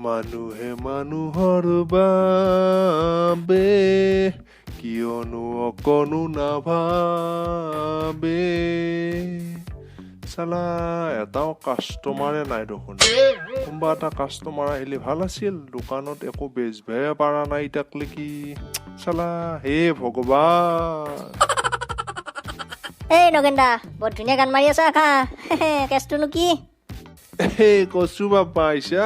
মানুহে মানুহৰ বাবে কিয়নো অকণো নাভাবে। চালা, এটাও কাষ্টমাৰে নাই দেখোন। কোনোবা এটা কাষ্টমাৰ আহিলে ভাল আছিল। দোকানত একো বেচবাই পৰা নাই এতিয়ালৈকে। চালা, হে ভগৱান! এই নগেন দা, বৰ ধুনীয়া গান মাৰি আছা খা। কেচটোনো কি? এই কচু বাপা, আহিছা?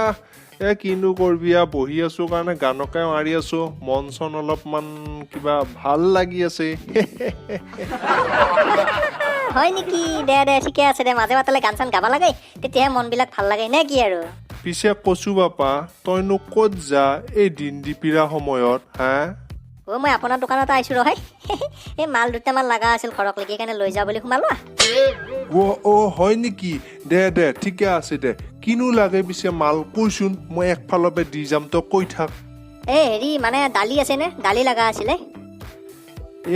এ কিনো কৰবি আ, বহি আছো কাৰণে গানকে মাৰি আছো। মন চন অলপমান কিবা ভাল লাগি আছে। হয় নেকি? দে দে, ঠিকে আছে দে। মাজে মাজে গান চান গাব লাগে, তেতিয়াহে মনবিলাক ভাল লাগে নে কি আৰু। পিছে কচু বাপা, তইনো ক'ত যা এই দিন দিপিৰা সময়ত হা? অ' মই আপোনাৰ দোকানত আহিছোঁ ৰহাই। এই মাল দুটামান লগা আছিল ঘৰক লাগি, সেইকাৰণে লৈ যাওঁ বুলি সোমালো। অ' অ' হয় নেকি? দে দে, ঠিকে আছে দে। কিনো লাগে পিছে মাল কৈচোন, মই একফালৰ পৰা দি যাম, তই কৈ থাক। এই হেৰি মানে দালি আছেনে? দালি লগা আছিলে।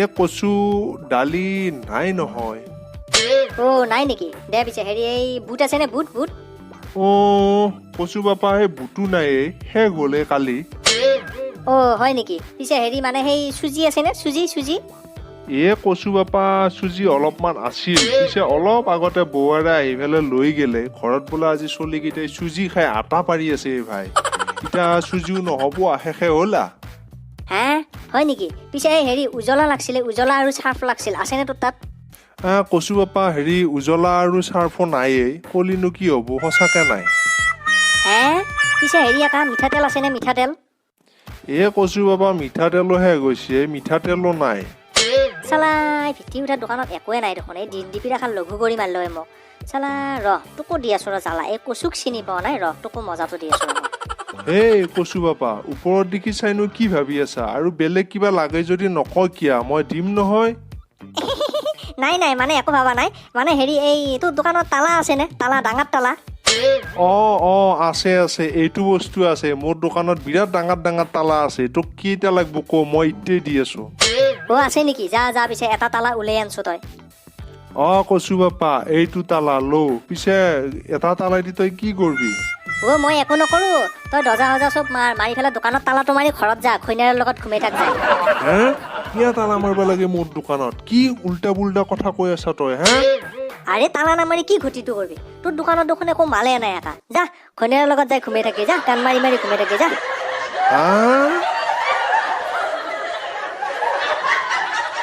এই কচু, দালি নাই নহয়। অ' নাই নেকি? দে পিছে হেৰি, এই বুট আছেনে? বুট বুট? অ' কচু বাপা, সেই বুটো নাই, শেষ হ'লে কালি। অ' হয় নেকি? পিছে হেৰি মানে সেই চুজি আছেনে? চুজি চুজি? এ কচু বাপা, চুজি অলপমান আছিল। পিছে অলপ আগতে বৌৱাৰে আহি পেলাই লৈ গেলে। ঘৰত বোলে আজি চলিকেইটাই চুজি খাই আটা পাৰি আছে। এই ভাই, এতিয়া চুজিও নহ'ব, শেষে হ'ল আ। হে, হয় নেকি? পিছে এই হেৰি উজলা লাগছিলে, উজলা আৰু চাৰ্ফ লাগছিল, আছেনে তোৰ তাত? কচু বাপা, হেৰি উজলা আৰু চাৰ্ফো নায়েই। কলিনো কি হ'ব, সঁচাকে নাই। হে, পিছে হেৰি একা মিঠাতেল আছেনে, মিঠাতেল? এ কচু বাবা, মিঠাতেলো শেষ হৈছে, মিঠাতেলো নাই। চালা, ভিটি উঠা দোকানত একোৱে নাই দেখোন। এই দিন দিপি এখন লঘু কৰি মাৰিলে মোক। চালা, ৰহ, তোকো দি আছো ৰ। জ্বালা, এই কচুক চিনি পোৱা নাই। ৰহ, তোকো মজাটো দি আছো ৰ। হেই কচু বাপা, ওপৰত দেখি চাইনো কি ভাবি আছা? আৰু বেলেগ কিবা লাগে যদি নকয় কিয়া, মই দিম নহয়। নাই নাই, মানে একো ভাবা নাই। মানে হেৰি, এই তোৰ দোকানত তালা আছেনে? তালা, ডাঙৰ তালা। অ' অ' আছে আছে, এইটো বস্তু আছে। মোৰ দোকানত বিৰাট ডাঙৰ ডাঙৰ তালা আছে। তোক কেইটা লাগব ক, মই এতিয়াই দি আছো। অ' আছে নেকি? যা যা, পিছে এটা তালা উলিয়াই আনছো তই। অ' কচু বাপা, এইটো তালা ল। পিছে এটা তালাই দি তই কি কৰবি? অ' মই একো নকৰো। তই দৰ্জা সজা চব মাৰ, মাৰি পেলাই দোকানত তালাটো মাৰি ঘৰত যা, ঘৈণীয়াৰ লগত ঘুমাই থাক যা। হে, কিয় তালা মাৰিব লাগে মোৰ দোকানত? কি উল্টা পুল্টা কথা কৈ আছা তই হে? আৰে তালা নামাৰি কি ঘটিটো কৰবি? তোৰ দোকানত দেখোন একো মালে নাই একা। যা, ঘৈণীয়াৰ লগত যাই ঘুমাই থাকি যা, গান মাৰি মাৰি ঘুমাই থাকি যা। হা?